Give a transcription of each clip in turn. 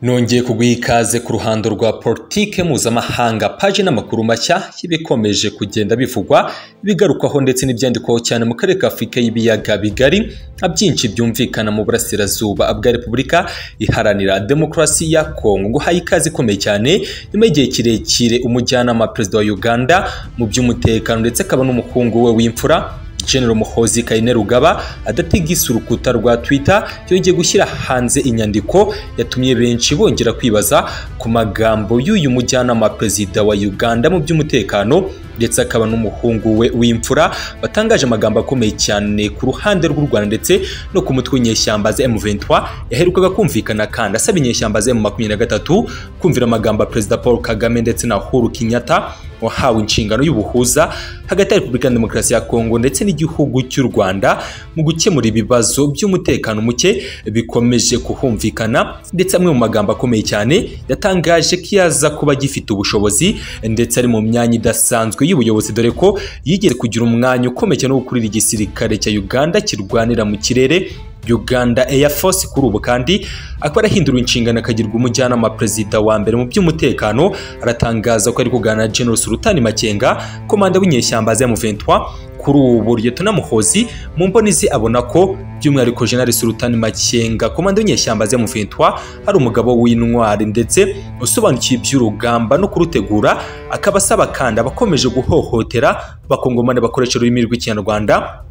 Nongeye kuguha ikaze ku ruhando rwa politike mpuzamahanga, paji n'amakuru mashya y'ibikomeje kugenda bivugwa, bigarukwaho ndetse n'ibyandikwaho cyane mu karere ka Afurika y'ibiyaga bigari, byinshi byumvikana mu burasirazuba bwa Repubulika Iharanira Demokarasi ya Kongo. Nguhaye ikaze ikomeye cyane nyuma y'igihe kirekire umujyanama perezida wa Uganda mu by'umutekano ndetse akaba n'umuhungu we w'imfura General Muhoozi Kainerugaba adatigisa urukuta rwa Twitter, yongeye gushyira hanze inyandiko yatumye benshi bongera kwibaza ku magambo y'uyu mujyanama perezida wa Uganda mu by'umutekano ndetse akaba n'umuhungu we w'imfura, batangaje amagambo akomeye cyane ku ruhande rw'u Rwanda ndetse no ku mutwe w'inyeshyamba za M23 yaherukaga kumvikana kandi asaba inyeshyamba za M23 kumvira amagambo ya Perezida Paul Kagame ndetse na Uhuru Kenyatta wahawe inshingano y'ubuhuza hagati ya Repubulika ya Demokarasi ya Kongo ndetse n'igihugu cy'u Rwanda mu gukemura ibibazo by'umutekano muke bikomeje kuhumvikana. Ndetse amwe mu magambo akomeye cyane yatangaje ko yaza kuba agifite ubushobozi ndetse ari mu myanya idasanzwe y'ubuyobozi, dore ko yigeze kugira umwanya ukomeye cyane wo gukurira igisirikare cya Uganda kirwanira mu kirere Uganda Air Force. Kuri ubu kandi akaba arahindura inshingano akagirwa umujyanama perezida wa mbere mu by'umutekano. Aratangaza ko ari kuganira na General Sultani Makenga, komanda w'inyeshyamba za M23. Kuri ubu Liyetona Muhoozi mu mboni ze abona ko by'umwihariko General Sultani Makenga, komanda w'inyeshyamba za M23, ari umugabo w'intwari ndetse usobanukiwe iby'urugamba no kurutegura. Akaba asaba kandi abakomeje guhohotera abakongomani bakoresha ururimi rw'Ikinyarwanda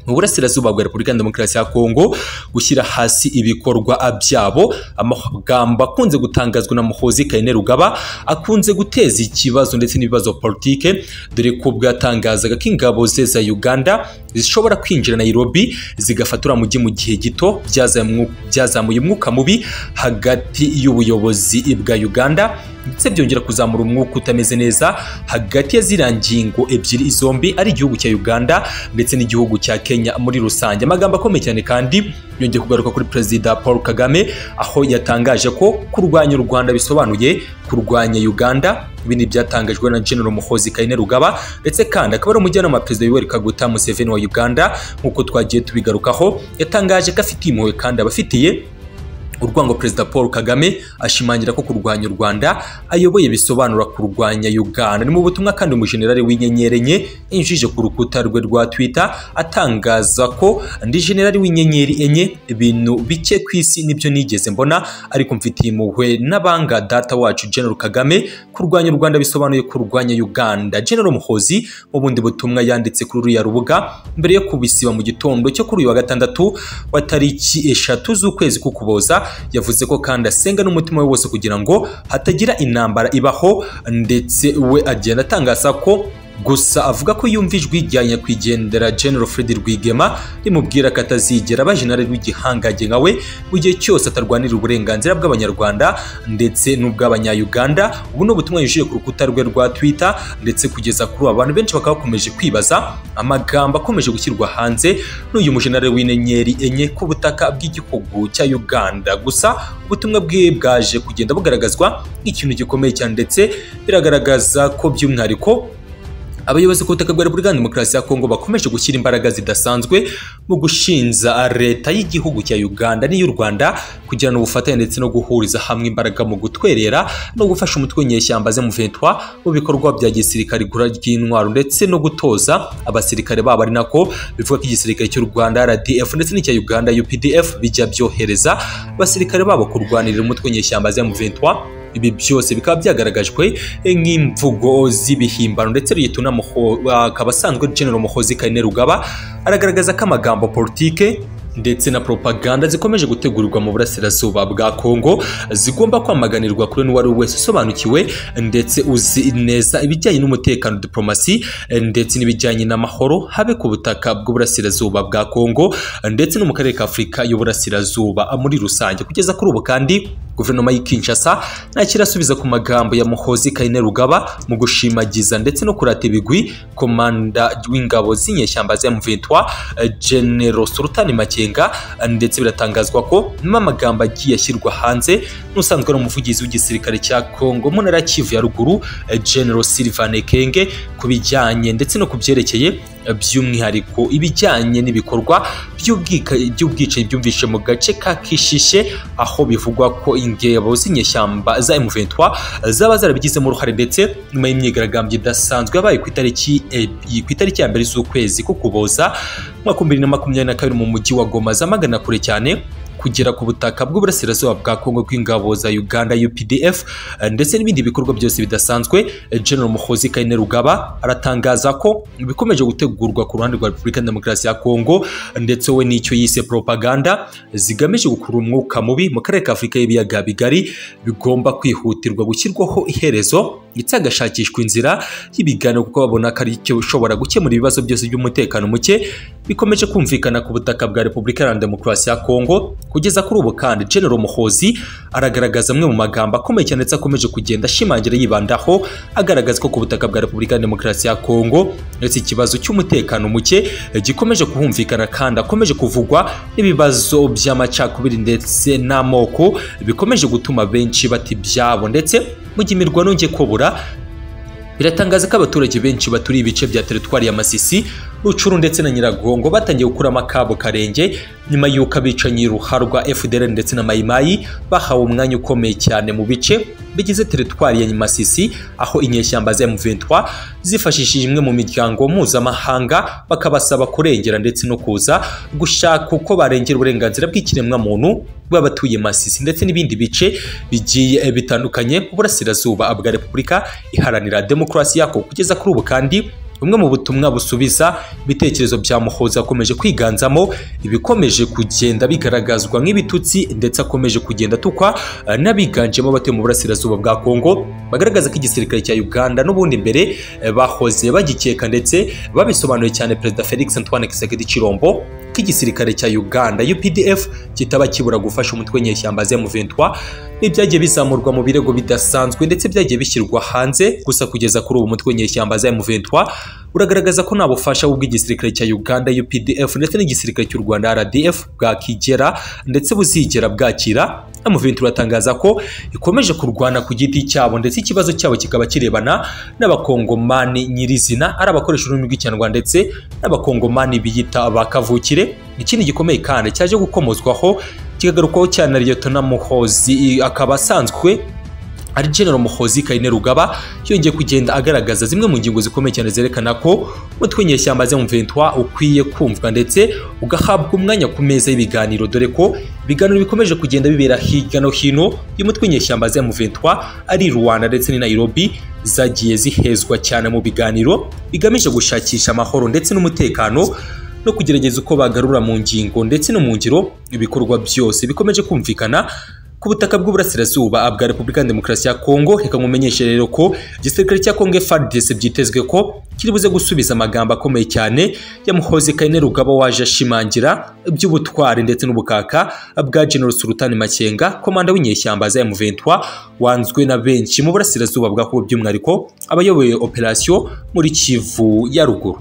mu burasirazuba bwa Repubulika ya Demokarasi ya Kongo gushyira hasi ibikorwa byabo. Amagambo akunze gutangazwa na Muhoozi Kainerugaba akunze guteza ikibazo ndetse n'ibibazo politike, dore ko bwatangazaga ko ingabo ze za Uganda zishobora kwinjira Nairobi zigafatura mujyi mu gihe gito, byazamuye umwuka mubi hagati y'ubuyobozi bwa Uganda ndetse byongera kuzamura umwuka utameze neza hagati ya ziriya ngingo ebyiri zombi, ari igihugu cya Uganda ndetse n'igihugu cya Kenya muri rusange. Amagambo akomeye cyane kandi yongeye kugaruka kuri Perezida Paul Kagame, aho yatangaje ko kurwanya u Rwanda bisobanuye kurwanya Uganda. Ibi ni byatangajwe na General Muhoozi Kainerugaba ndetse kandi akaba ari umujyanama perezida Yoweri Kaguta Museveni wa Uganda, nk'uko twagiye tubigarukaho. Yatangaje ko afitiye impuhwe kandi abafitiye urwango Perezida Paul Kagame, ashimangira ko kurwanya u Rwanda ayoboye bisobanura kurwanya Uganda. Ni mu butumwa kandi umujenerali w'inyenyeri enye yinjije ku rukuta rwe rwa Twitter atangaza ko ndi generali w'inyenyeri enye, ibintu bike ku isi nibyo nigeze mbona, ariko mfitiye impuhwe n'abanga data wacu General Kagame. Kurwanya u Rwanda bisobanuye kurwanya Uganda. General Muhoozi mu bundi butumwa yanditse kuri uriya rubuga mbere yo kubisiba mu gitondo cyo kuri uyu wa gatandatu wa tariki 3 z'ukwezi k'Ukuboza, yavuze ko kandi asenga n'umutima we wose kugira ngo hatagira intambara ibaho, ndetse we agenda atangaza ko gusa avuga ko yumva ijwi rya nyakwigendera General Fred Rwigema rimubwira ko atazigera aba general w'igihangange nka we mu gihe cyose atarwanira uburenganzira bw'Abanyarwanda ndetse n'ubw'Abanya-Uganda. Ubu ni ubutumwa yinjiye ku rukuta rwe rwa Twitter, ndetse kugeza kuri ubu abantu benshi bakaba bakomeje kwibaza amagambo akomeje gushyirwa hanze n'uyu mujenerali w'inyenyeri enye ku butaka bw'igihugu cya Uganda. Gusa ubutumwa bwe bwaje kugenda bugaragazwa nk'ikintu gikomeye cyane, ndetse biragaragaza ko by'umwihariko abayobozi ku butaka bwa Repubulika ya Demokarasi ya Kongo bakomeje gushyira imbaraga zidasanzwe mu gushinza leta y'igihugu cya Uganda n'iy'u Rwanda kugirana ubufatanye ndetse no guhuriza hamwe imbaraga mu gutwerera no gufasha umutwe w'inyeshyamba za M23 mu bikorwa bya gisirikare, igura ry'intwaro ndetse no gutoza abasirikare babo, ari nako bivuga ko igisirikare cy'u Rwanda RDF ndetse n'icya Uganda UPDF bijya byohereza abasirikare babo kurwanirira umutwe w'inyeshyamba za M23. Ibi byose bikaba byagaragajwe nk'imvugo z'ibihimbano, ndetse Liyetona akaba asanzwe General Muhoozi Kainerugaba aragaragaza ko amagambo politike ndetse na propaganda zikomeje gutegurirwa mu burasirazuba bwa Kongo zigomba kwamaganirwa kuri n'uwari wese usobanukiwe ndetse uzi neza ibijyanye n'umutekano, diplomasi ndetse n'ibijyanye n'amahoro, habe ku butaka bw'uburasirazuba bwa Kongo ndetse no mu karere ka Afurika y'uburasirazuba muri rusange. Kugeza kuri ubu kandi guverinoma y'i Kinshasa ntakirasubiza ku magambo ya Muhoozi Kainerugaba mu gushimagiza ndetse no kurata ibigwi komanda w'ingabo z'inyeshyamba za M23 General Sultani Makenga, ndetse biratangazwa ko n'amagambo agiye ashyirwa hanze n'usanzwe ari umuvugizi w'igisirikare cya Kongo mu ntara Kivu ya ruguru General Sylvain Ekenge. ku bijyanye ndetse no kubyerekeye by'umwihariko ibijyanye n'ibikorwa by'ubwicanyi byumvishe mu gace ka Kishishe, aho bivugwa ko ingabo z'inyeshyamba za M23 zaba zarabigizemo uruhare, ndetse nyuma y'imyigaragambyo idasanzwe yabaye ku itariki ya mbere z'ukwezi k'Ukuboza mwaka 2022 mu mujyi wa Goma, zamagana kure cyane kugera ku butaka bw'uburasirazuba bwa Kongo kw'ingabo za Uganda UPDF ndetse n'ibindi bikorwa byose bidasanzwe. General Muhoozi Kainerugaba aratangaza ko bikomeje gutegurwa ku ruhande rwa Repubulika Demokarasi ya Kongo, ndetse we n'icyo yise propaganda zigamije gukurura umwuka mubi mu karere ka Afurika y'ibiyaga bigari bigomba kwihutirwa gushyirwaho iherezo ndetse hagashakishwa inzira y'ibiganiro, kuko babona ko ari cyo ushobora gukemura ibibazo byose by'umutekano muke bikomeje kumvikana ku butaka bwa Repubulika Iharanira Demokarasi ya Kongo. Kugeza kuri ubu kandi General Muhoozi aragaragaza amwe mu magambo akomeye cyane ndetse akomeje kugenda ashimangira yibandaho, agaragaza ko ku butaka bwa Repubulika Demokarasi ya Kongo ndetse ikibazo cy'umutekano muke gikomeje kuhumvikana kandi akomeje kuvugwa n'ibibazo by'amacakubiri ndetse n'amoko bikomeje gutuma benshi bata ibyabo, ndetse mu gihe imirwano ngiye kubura. Biratangaza ko abaturage benshi baturiye ibice bya teritwari ya Masisi, Rucuru ndetse na Nyiragongo batangiye gukuramo akabo karenge nyuma y'uko abicanyi ruharwa FDLR ndetse na Mayimayi bahawe umwanya ukomeye cyane mu bice bigize teritwari ya Masisi, aho inyeshyamba za M23 zifashishije imwe mu miryango mpuzamahanga bakabasaba kurengera ndetse no kuza gushaka uko barengera uburenganzira bw'ikiremwa muntu bw'abatuye Masisi ndetse n'ibindi bice bigiye bitandukanye mu burasirazuba bwa Repubulika Iharanira Demokarasi ya Kongo. Kugeza kuri ubu kandi bumwe mu butumwa busubiza ibitekerezo bya Muhoozi akomeje kwiganzamo ibikomeje kugenda bigaragazwa nk'ibitutsi, ndetse akomeje kugenda atukwa n'abiganjemo abatuye mu burasirazuba bwa Kongo, bagaragaza ko igisirikare cya Uganda n'ubundi mbere bahoze bagikeka, ndetse babisobanuye cyane Perezida Felix Antoine Tshisekedi Tshilombo ko igisirikare cya Uganda UPDF kitaba kibura gufasha umutwe w'inyeshyamba za M23, n'ibyagiye bizamurwa mu birego bidasanzwe ndetse byagiye bishyirwa hanze. Gusa kugeza kuri ubu umutwe w'inyeshyamba za M23 uragaragaza ko nta bufasha bw'igisirikare cya Uganda UPDF ndetse n'igisirikare cy'u Rwanda RDF bwakigera ndetse buzigera bwakira. M23 uratangaza ko ikomeje kurwana ku giti cyabo, ndetse ikibazo cyabo kikaba kirebana n'abakongomani nyirizina, ari abakoresha ururimi rw'Ikinyarwanda ndetse n'abakongomani biyita abakavukire. Ikindi gikomeye kandi cyaje gukomozwaho kigagarukwaho cyane na Liyetona Muhoozi, akaba asanzwe ari General Muhoozi Kainerugaba, yongeye kugenda agaragaza zimwe mu ngingo zikomeye cyane zerekana ko umutwe w'inyeshyamba za M23 ukwiye kumvwa ndetse ugahabwa umwanya ku meza y'ibiganiro, dore ko ibiganiro bikomeje kugenda bibera hirya no hino y'umutwe w'inyeshyamba za M23 ari Rwanda ndetse ni Nairobi zagiye zihezwa cyane mu biganiro bigamije gushakisha amahoro ndetse n'umutekano no kugerageza uko bagarura mu ngingo ndetse no mu ngiro ibikorwa byose bikomeje kumvikana ku butaka bw'uburasirazuba bwa Repubulika Demokarasi ya Kongo. Reka nkumenyeshe rero ko igisirikare cya Kongo FARDC byitezwe ko kiri buze gusubiza amagambo akomeye cyane ya Muhoozi Kainerugaba waje ashimangira iby'ubutwari ndetse n'ubukaka bwa General Sultan Makenga, komanda w'inyeshyamba za M23 wanzwe na benshi mu burasirazuba bwa Kongo, by'umwihariko abayoboye operation muri Kivu ya ruguru.